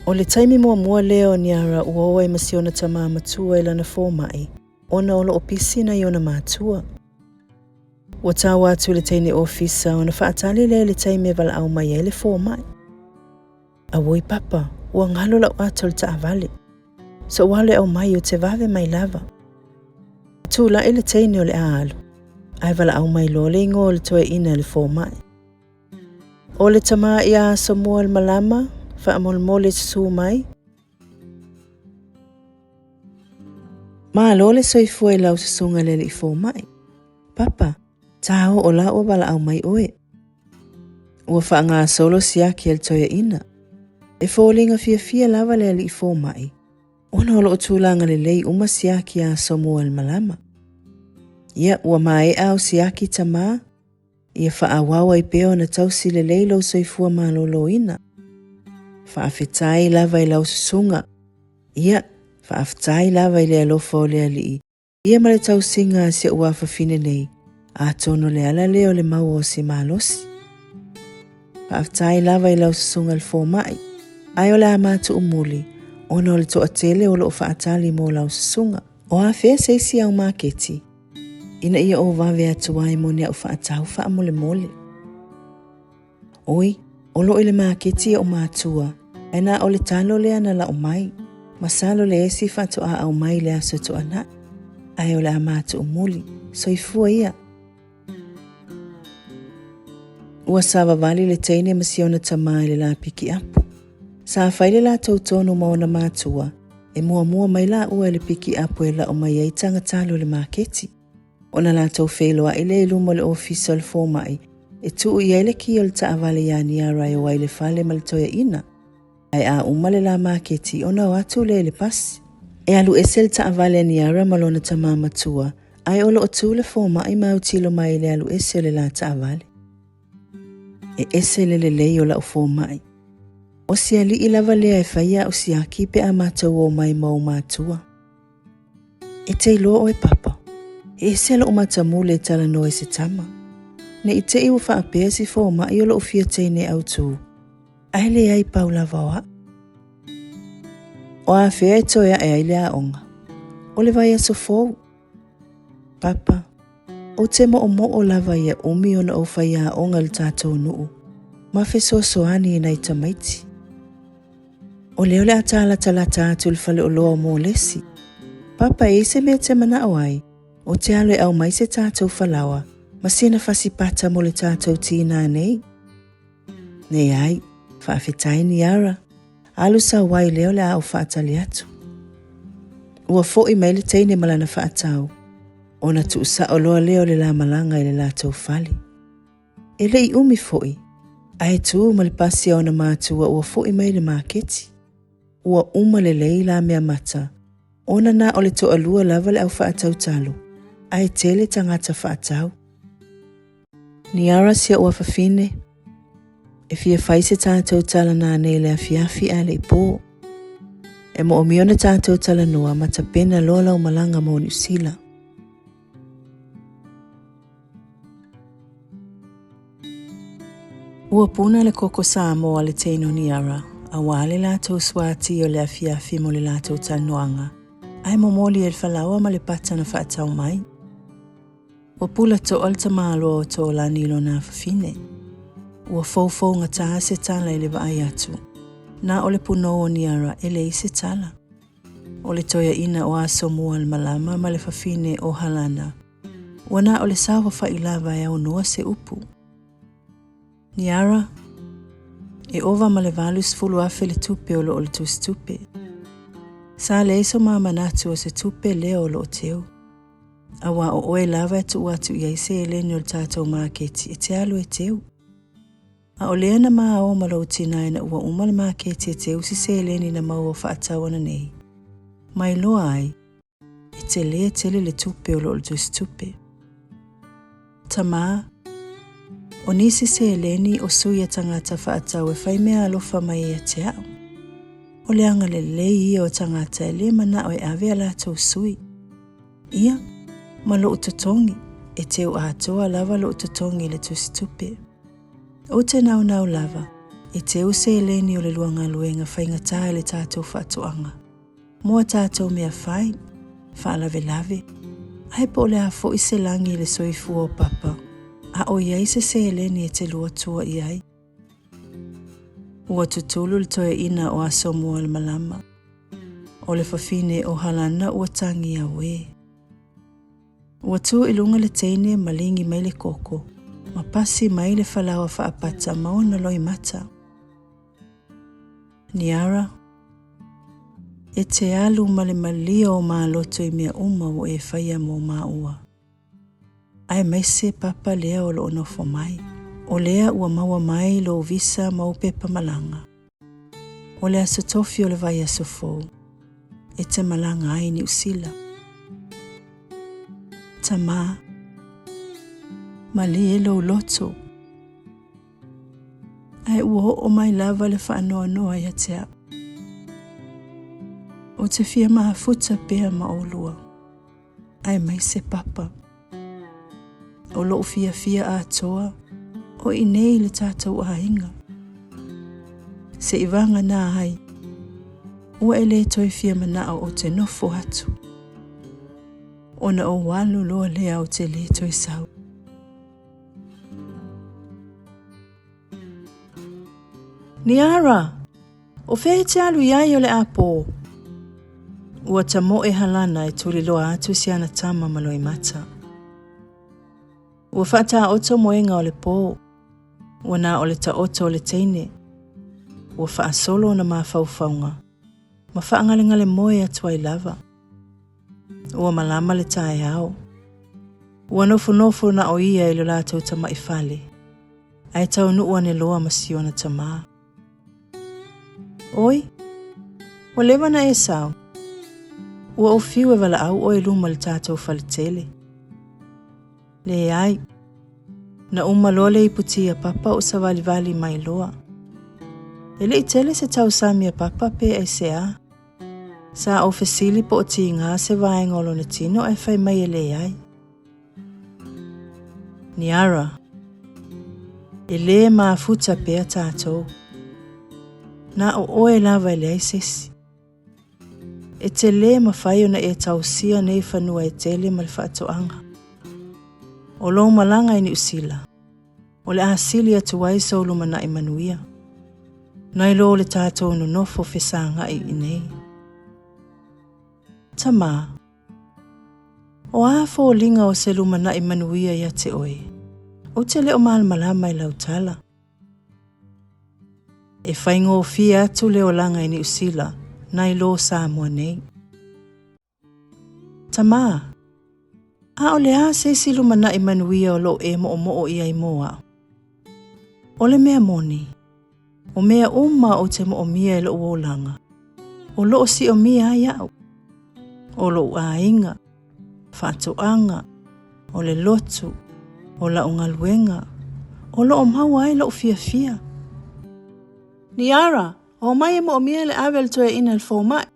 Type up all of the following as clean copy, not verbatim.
O le taimi muamua lea o Niara ua o ai ma si ona tamā matua i lana fomai, ona o lo o pisi nai ona matua. Ua tau atu i le teine ofisa ona faatali lea i le taimi e valaau mai ai le fomai. Auoi Papa, ua galo lau ato i le taavale. So'u alu e aumai ou te vave mai lava. Tula'i le teine o le a alu, ae valaau mai loa le igoa o le toeaina e le fomai. O le tama ia Asomua le malama, faamolemole susu mai. Malo le soifua i lau susuga i le alii fomai. Papa, tā oo la ua valaau mai oe. Ua faagasolo siaki a le toeaina. E foliga fiafia lava le alii fomai, ona o lo o tulaga lelei uma siaki a Asomua le malama. Ia, ua maea au siaki tamā, Ia faaauau ai pea ona tausi lelei lou soifua maloloina. Faafetai lava i lau susuga. Ia, faafetai lava i le alofa o le Alii, ia ma le tausiga a si ou afafine nei, atonu o le ala lea o le maua o se malosi. Faafetai lava i lau susuga i le fomai, ae o le a matuumuli, ona o le toatele o lo o faatali mo lau susuga. O afea se isi au maketi? Ina ia ou vave atu ai mo ni au faatau faamolemole. Oi, o lo o i le maketi oʻu matua, ae na o le talo lea na lau mai. Masalo le esi faatoa aumai i le aso Tuanai. Ae o le a matuumuli. Soifua ia. Ua savavali le teine ma si ona tamā i le lā pikiapu. Sa fai le latou tonu ma ona matua, e muamua mai laua i le pikiapu e lau mai ai taga talo i le maketi. Ona latou feiloai lea i luma o le ofisa o le fomai e tuu i ai le ki o le taavale iā Niara e o ai i le fale ma le toeaina. Ae a uma le lā maketi ona o atu lea i le pasi. E alu ese le taavale a Niara ma lona tamā matua, ae o lo o tu le fomai ma autilo mai i le alu ese o le lā taavale. E ese le lelei o la'u fomai. O se alii lava lea e fai a'u siaki pe a matou o mai ma ou matua. E te iloa oe Papa, e ese lo'u matamule e talanoa i se tama. Ne i te i ua faapea si fomai o lo'u fia teine autū, ae leai pau lava o a'u. O afea e toe a'e ai le aoga? O le vaiaso fou. Papa, Ou te moʻomoʻo lava ia ʻumi ona ou faiaoga i le tatou nuu ma fesoasoani i nai tamaiti. O lea o le a tālatalata atu i le faleoloa o Molesi. Papa, e i ai se mea e te manaʻo ai, ou te alu e aumai se tatou falaoa ma sina fasi pata mo le tatou ti nanei? Leai, faafetai Niara. Alu sau ai lea o le a ou faatali atu. Ua foʻi mai le teine ma lana faatau, ona tuusao loa lea o le la malaga i le latou fale. E le i umi foi, ae tu ma le pasi a ona matua ua foʻi mai le maketi. Ua uma lelei la mea mata, ona na o le toalua lava le au faatau talo, ae tele tagata faatau. Niara si o'u afafine, e fia fai se tatou tala nanei i le afiafi ae le i pō. E moomia ona tatou talanoa ma tapena loa lau malaga mo Niu Sila. Ua puna le koko Samoa a le teine o Niara, auā le latou suati o le afiafi mo le latou talanoaga, ae momoli ai le falaoa ma le pata na faatau mai. Ua pula toa le tamaloa o Tolani i lona afafine. Ua foufougata se tala i le vaai atu. Na o le punou o Niara e leai se tala. O le toeaina o Asomua le malama ma le fafine o Halana, ua na o le saofafai lava e aunoa se upu. Niara, E ova ma le 80,000 le tupe o lo o i le tusitupe. Sa leai so ma manatu o se tupe lea o lo o teu. Auā o oe lava e tuu atu i ai seleni o le tatou maketi e te alu e teu. A o lea na ma o ma lou tinā ina ua uma le maketi e teu si seleni na maua faatau ananei. Ma iloa ai, e telē tele le tupe o lo o i le tusitupe. Tamā, O nisi seleni o sui a tagata faatau e fai mea alofa mai ia te a'u. O le agalelei ia o tagata e lē manaʻo e ave a latou sui. Ia, ma loʻu totogi, e teu atoa lava loʻu totogi i le tusitupe. Ou te naunau lava, E teu seleni o le lua galuega faigata i le tatou faatoaga mo a tatou mea fai, faalavelave, ae po o le a foi se lagi i le soifua o Papa, a o i ai se seleni e te lua tua i ai. Ua tutulu le toeaina o Asomualemalama. O le fafine o Halana ua tagi auē. Ua tu i luga le teine ma ligi mai le koko ma pasi mai le falaoa faapata ma ona loimata. Niara, E te alu ma le malia o maloto i mea uma ua e faia mo māua. Aemaise Papa lea o lo o nofo mai. O lea ua maua mai lou visa ma ou pepa malaga. O le aso tofi o le vaiaso fou e te malaga ai i Niu Sila. Tamā, malie lou loto, ae ua oo mai lava le faanoanoa ia te au. Ou te fia mafuta pea ma oulua. Aemaise Papa. O lou fiafia atoa o i nei le tatou aiga. Seivagana ai, ua e le toe fia manao ou te nofo atu. Ona ou alu loa lea ou te le toe sau. Niara! O fea e te alu i ai o le ʻāpō? Ua tamoe Halana e tuliloa atu si ana tama ma Loimata. Ua faataoto moega o le pō. Ua na o le taoto o le teine. Ua faasolo ona mafaufauga ma faagalegale moe atu ai lava. Ua malama le taeao. Ua nofonofo na o ia i lo latou tamaʻi fale, ae taunuu ane loa ma si ona tamā. Oi, ua leva na e sau. Ua ou fiu e valaau oe i luma o le tatou fale tele. Leai. Na uma loa le iputi a Papa ou savalivali mai loa. E le i tele se tausami a Papa pe aisea. Sa ou fesili po o tiga se vaega o lona tino ae fai mai e leai. Niara, E lē mafuta pea tatou. Na o oe lava e leai se isi. E te lē mafai ona e tausia nei fanua e tele ma le faatoaga. O lou malaga i Niu Sila, o le a sili atu ai sou lumanai manuia, nai lo le tatou nonofo fesagai i nei. Tamā, O a foliga o se lumanai manuia ia te oe? Ou te le o malamalama i lau tala. E faigofie atu le olaga i Niu Sila nai lo Samoa nei. Tamā, A o le a se isi lumanai manuia o loo e moomoo i ai mo au? O le mea moni, o mea uma ou te moomia e lou olaga, o loo siomia ai aʻu. O lou aiga, faatoaga, o le lotu, o lau galuega, o loo maua ai lou fiafia. Niara, omai e moomia le ave a le toeaina i le fomai.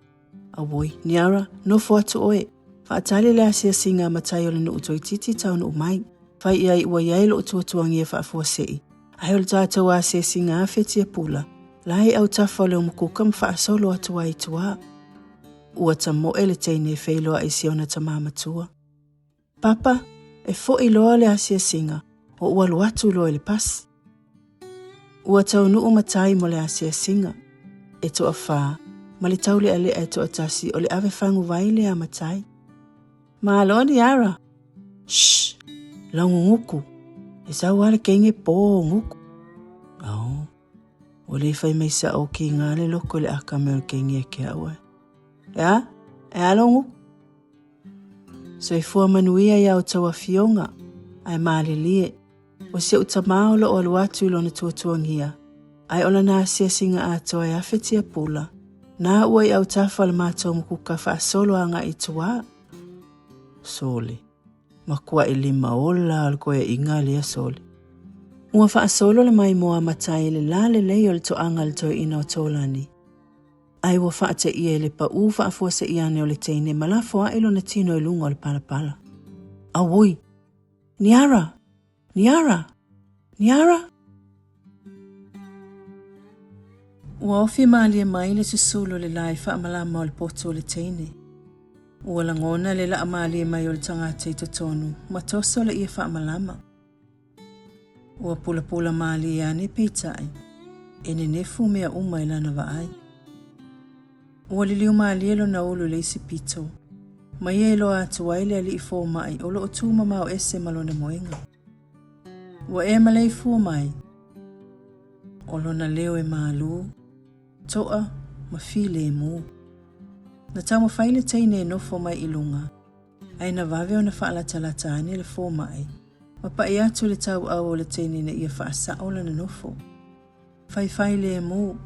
Auoi, Niara, nofo atu oe. Faatali le asiasiga a matai o le nuu toeitiiti taunuu mai. Fai i ai ua i ai lou tuatuagia faafuasei, ae o le tatou asiasiga afe tiapula, la i autafa o le umukuka ma faasolo atu ai i tua. Ua tamoe le teine e feiloai i si ona tamā matua. Papa, e foi loa le asiasiga, ou alu atu loa i le pasi. Ua taunuu matai mo le asiasiga, e toafā, ma le taulealea e toatasi o le ave faguvai lea a matai. Malo Niara! Shh! Lauguguku! E sau lava le kenge pō o guku. Ao, ua le fai mai sao kiga le loko i le akame o le kenge a ke au ai. E a? E a lou guku? Soifua manuia iā outou afioga, ae malilie, o si ou tamā o loo alu atu i lona tuatuagia, ae o lana asiasiga atoa e afe tiapula, na ua i autafa o le matou mukuka faasolo agai i tua. Sole, makuaʻi lima ola o le koeaiga lea sole. Ua faasolo le maimoa a matai i le la lelei o le toaga a le toeaina o Tolani. Ae ua faateia i le paʻū faafuasei ane o le teine ma lafo aʻe lona tino i luga o le palapala. Auoi! Niara! Niara! Niara! Ua ofi malie mai le susulu o le la i faamalama o le potu o le teine. Ua lagona le laa malie mai o le tagata i totonu ma toso le ie faamalama. Ua pulapula malie ane peitai, e nenefu mea uma i lana vaai. Ua liliu malie lona ulu i le isi pito, ma ia iloa atu ai le alii fomai o lo o tu mamao ese ma lona moega. Ua e maleifua mai, o lona leo e malū, toa ma filemu. Na taumafai le teine e nofo mai i luga, ae na vave ona faalatalata ane le fomai ma pai atu le tauau o le teine ina ia faasao lana nofo. Faifai lemu.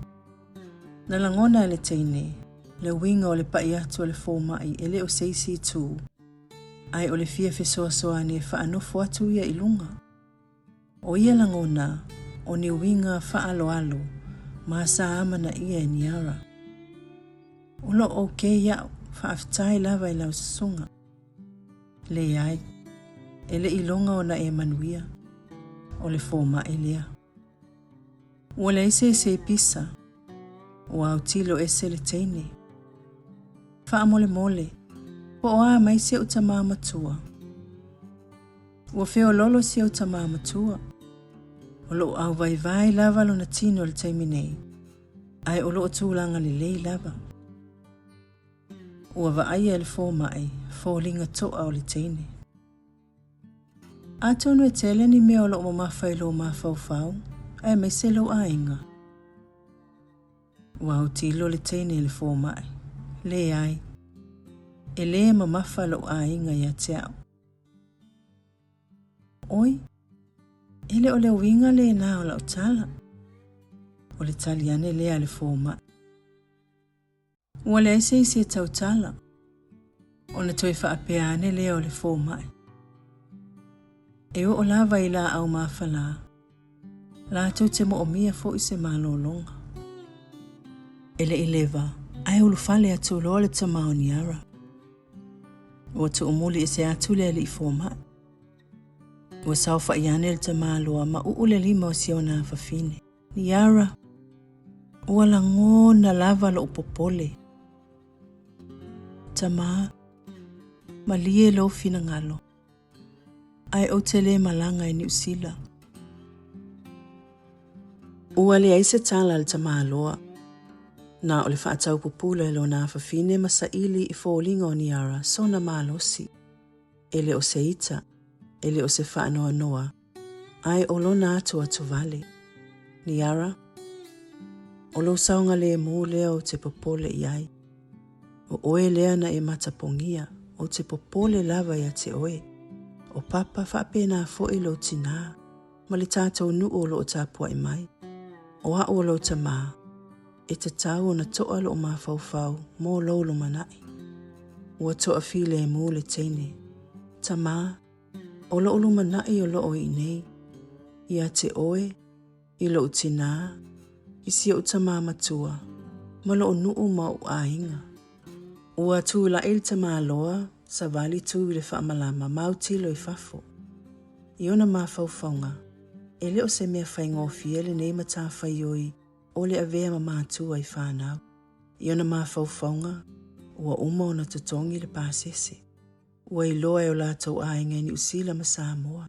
Na lagona e le teine le uiga o le pai atu a le fomai e le o se isi itu, ae o le fia fesoasoani e faanofo atu ia i luga. O ia lagona, o ni uiga faaaloalo ma sa amanaia e Niara. O lo o okei au, faafetai lava i lau susuga. Leai, e le i iloga ona e manuia. O le fomai lea. Ua leai se isi e pisa. Ua autilo ese le teine. Faamolemole, po o a mai si ou tamā matua? Ua feoloolo si ou tamā matua. O lo o auvaivai lava lona tino i le taimi nei, ae o lo o tulaga lelei lava. Ua vaaia e le fomai foliga toa o le teine. Atonu e tele ni mea o lo o mamafa i lou mafaufau aemaise lou aiga. Ua autilo le teine i le fomai. Leai, e lē mamafa lou aiga ia te au. Oi, e le o le uiga lena o lau tala. O le tali ane lea a le fomai. Ua leai se isi e tautala, ona toe faapea ane lea o le fomai. E oo lava i laau mafala, latou te moomia foi se malologa. E le i leva, ae ulufale atu loa le tama o Niara. Ua tuumuli ese atu le alii fomai. Ua saofai ane le tamaloa ma uu le lima o si ona afafine. Niara, ua lagona lava lou popole. Tamā, malie lou finagalo, ae ou te lē malaga i Niu Sila. Ua leai se tala a le tamaloa, na o le faataupupula i lona afafine ma saili i foliga o Niara sona malosi. E le o se ita, e le o se faanoanoa, ae o lona atoato vale. Niara, o lou saogalēmū lea ou te popole i ai. O oe lea na e matapogia, ou te popole lava ia te oe. O Papa faapena foi lou tinā, ma le tatou nuu o lo o tapuai mai. O au o lou tamā, e tatau ona toa lou mafaufau mo lou lumanai. Ua toafilemu le teine. Tamā, o lou lumanai o lo o i inei, ia te oe, i lou tinā, i si ou tamā matua, ma lou nuu ma ou aiga. Ua tulai le tamaloa, savali tu i le faamalama ma autilo i fafo. I ona mafaufauga, e le o se mea faigofie lenei matafaioi o le avea ma matua i fanau. I ona mafaufauga, ua uma ona totogi le pasese. Ua iloa e o latou aiga i Niu Sila ma Samoa,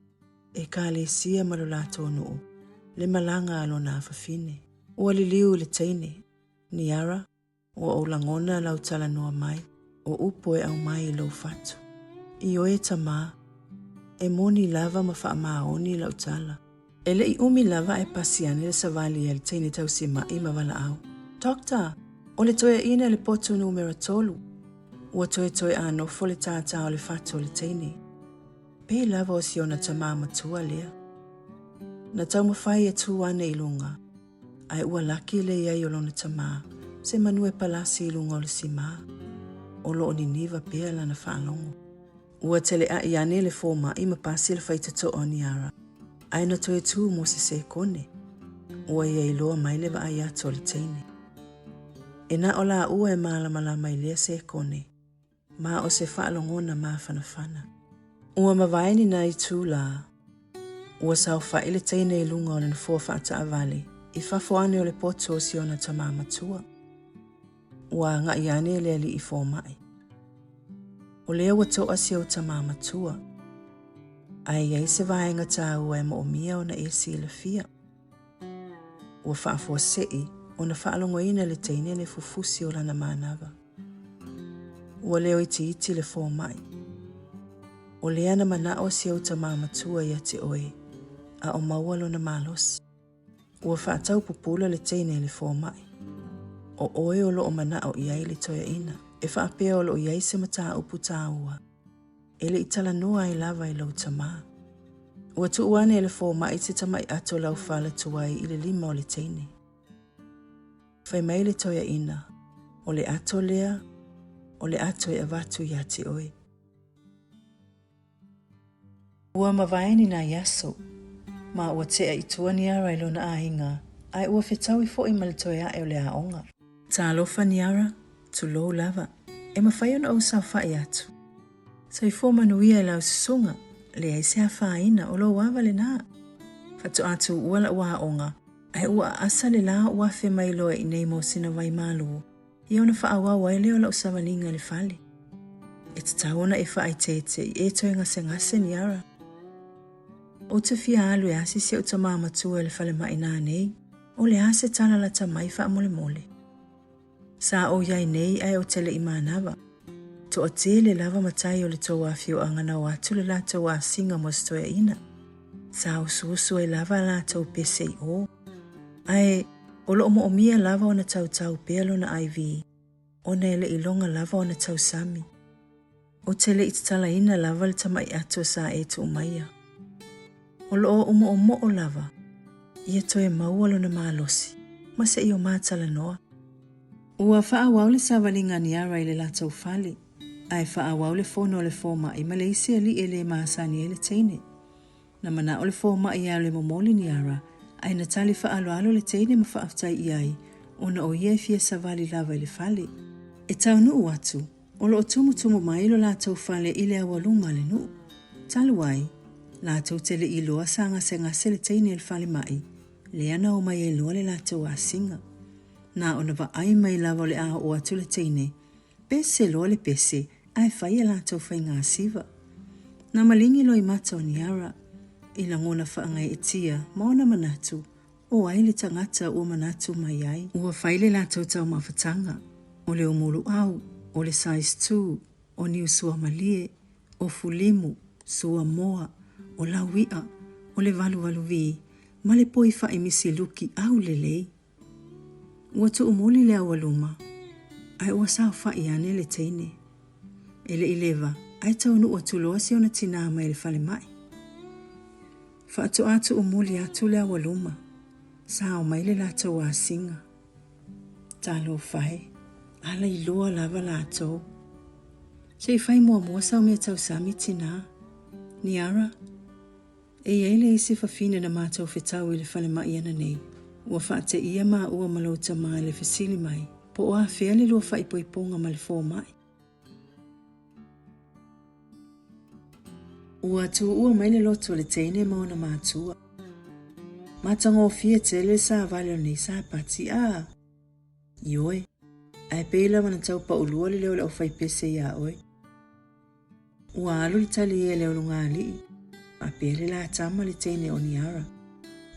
Ekalesia ma lo latou nuu, le malaga a lona afafine. Ua liliu i le teine, Niara, ua ou lagona lau talanoa mai, o upu e aumai i lou fatu. Ioe tamā, e moni lava ma faamaoni lau tala. E le i umi lava ae pasi ane le savali a le teine tausimaʻi ma valaau, Doctor! O le toeaina i le potu numera tolu! Ua toetoe anofo le tātā o le fatu o le teine. Pei lava o si ona tamā matua lea. Na taumafai e tū ane i luga, ae ua laki le i ai o lona tamā, se manu e palasi i luga o le simā. O lo o niniva pea lana faalogo. Ua teleaʻi ane le fomai ma pasi le faitotoa o Niara, ae na toe tū mo se sekone. Ua ia iloa mai le vaai atu o le teine. E na o lāua e mālamalama i lea sekone, ma o se faalogona mafanafana. Ua mavae ni nai itulā, ua saofaʻi le teine i luga o le nofoa faataavale. i fafo ane o le potu o si ona tamā matua. Ua agai ane le alii fomai. O lea ua to'a si ou tamā matua, ae i ai se vaega taua e moomia ona e silafia. Ua faafuasei ona faalogoina e le teine le fufusi o lana manava. Ua leo itiiti le fomai. O lea na manao si ou tamā matua ia te oe, a o maua lona malosi. Ua faataupupula le teine i le fomai. O oe o loo manao i ai le toeaina, e faapea o loo i ai se mataupu taua e le i talanoa ai lava i lou tamā. Ua tuu ane e le fomai se tamai ato laufala tuai i le lima o le teine. Fai mai le toeaina, o le ato lea, o le ato e avatu ia te oe. Ua mavae ni nai aso, ma ua tea i tua Niara i lona aiga, ae ua fetaui foi ma le toe ae o le aoga. Talofa Niara, tulou lava, e mafai ona ou saofai atu. Soifua manuia i lau susuga, leai se afaina, o lou ava lena. Faatoa tuua lau aoga, ae ua aasa le la ou afe mai loa i inei mo sina vai malū, ia ona faaauau ai lea o lau savaliga i le fale. E tatau ona e faaeteete i e toe gasegase Niara. Ou te fia alu e asi si ou tamā matua i le falemai nanei, o le a se tala lata mai faamolemole? Sa ou i ai nei ae ou te le i manava. Toatele lava matai o le tou afioaga na o atu le latou asiga mo se toeaina. Sa usuusu ai lava a latou pese i o. Ae o loo moomia lava ona tautau pea lona IV ona e le i iloga lava ona tausami. Ou te le i tatalaina lava le tamai ato sa e tuu maia. O loo ou moomoo lava ia toe maua lona malosi ma seia o ma talanoa. Ua faaauau le savaliga a Niara i le latou fale, ae faaauau le fono a le fomai ma le isi alii e le masani ai le teine. Na manao le fomai e alu e momoli Niara, ae na tali faaaloalo le teine ma faafetai i ai ona o ia e fia savali lava i le fale. E taunuu atu, o loo tumutumu mai lo latou fale i le aualuma a le nuu. Talu ai, latou te le i iloa sa gasegase le teine i le falemai, lea na omai ai loa le latou asiga. Na ona vaai mai lava o le a oo atu le teine, pese loa le pese ae fai a latou faigasiva. Na maligi loa i mata o Niara, i lagona faagaeetia ma ona manatu, o ai le tagata ua manatu mai ai. Ua fai le latou taumafataga, o le umuluau, o le size two, o niu suamalie, o fulimu, suamoa, o laui'a, o le valuvaluvi, ma le poi faimisi luki aulelei. Ua tuumuli le aualuma, ae ua saofa'i ane le teine. E le i leva, ae taunuu atu loa si ona tinā mai le falemai. Faatoa tuumuli atu le aualuma, sa ao mai le latou asiga. Talofa e, ala iloa lava latou. Se i fai muamua sau mea tausami tinā. Niara, E i ai le isi fafine na matou fetau i le falemai ananei, ua faateia maua ma lou tamā i le fesili mai, po o afea le lua faaipoipoga ma le fomai. Ua tuua mai le loto o le teine ma ona matua. Matagofie tele le savali o lenei sapati, a! Ioe, ae pei lava na tau paulua le leo o le aufaipese iā oe. Ua alu le tali e le ulugalii, faapea le la tama le teine o Niara.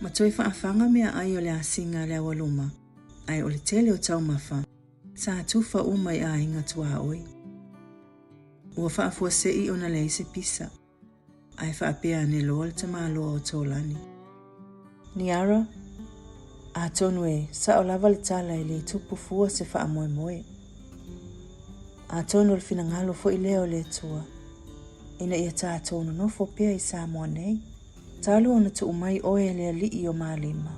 Ma toe faafaga meaai o le asiga a le aualuma, ae o le tele o taumafa, sa tufa uma i aiga tuaoi. Ua faafuasei ona leai se pisa. Ae faapea ane loa le tamaloa o Tolani. Niara, Atonu e sao lava le tala e le tupu fua se faamoemoe. Atonu o le finagalo foi lea o le Atua, ina ia tatou nonofo pea i Samoa nei, talu ona tuu mai oe e le Alii o Malima.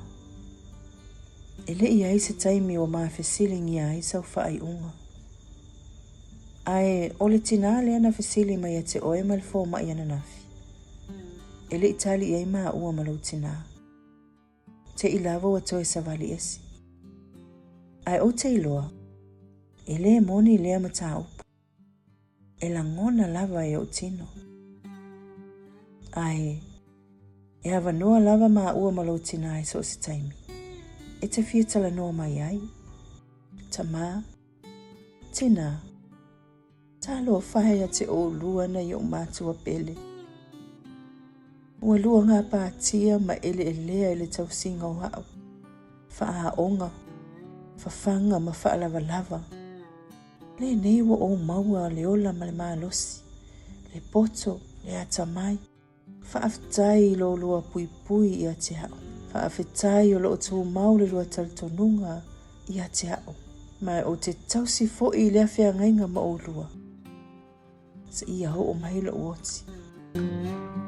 E le i i ai se taimi ua ma fesiligia ai sau faaiuga. Ae o le tinā lea na fesili mai ia te oe ma le fomai ananafi, e le i tali i ai maua ma lou tinā. Te i lava ua toe savali ese. Ae ou te iloa, e lē moni lea mataupu. E lagona lava e ou tino. Ae, e avanoa lava maua ma lou tinā i so o se taimi. e te fia talanoa mai ai? Tamā, Tinā, talofa e ia te oulua nai ou matua pele. Ua lua gapatia ma eleelea i le tausiga o a'u, faaaoga, fafaga ma faalavalava. Lenei ua ou maua le ola ma le malosi, le poto, le atamai. Faafetai i lo lua puipui ia te a'u. Faafetai o loo tumau le lua talitonuga ia te a'u. Ma ou te tausi foi i lea feagaiga ma oulua. Seia oo mai lo'u oti.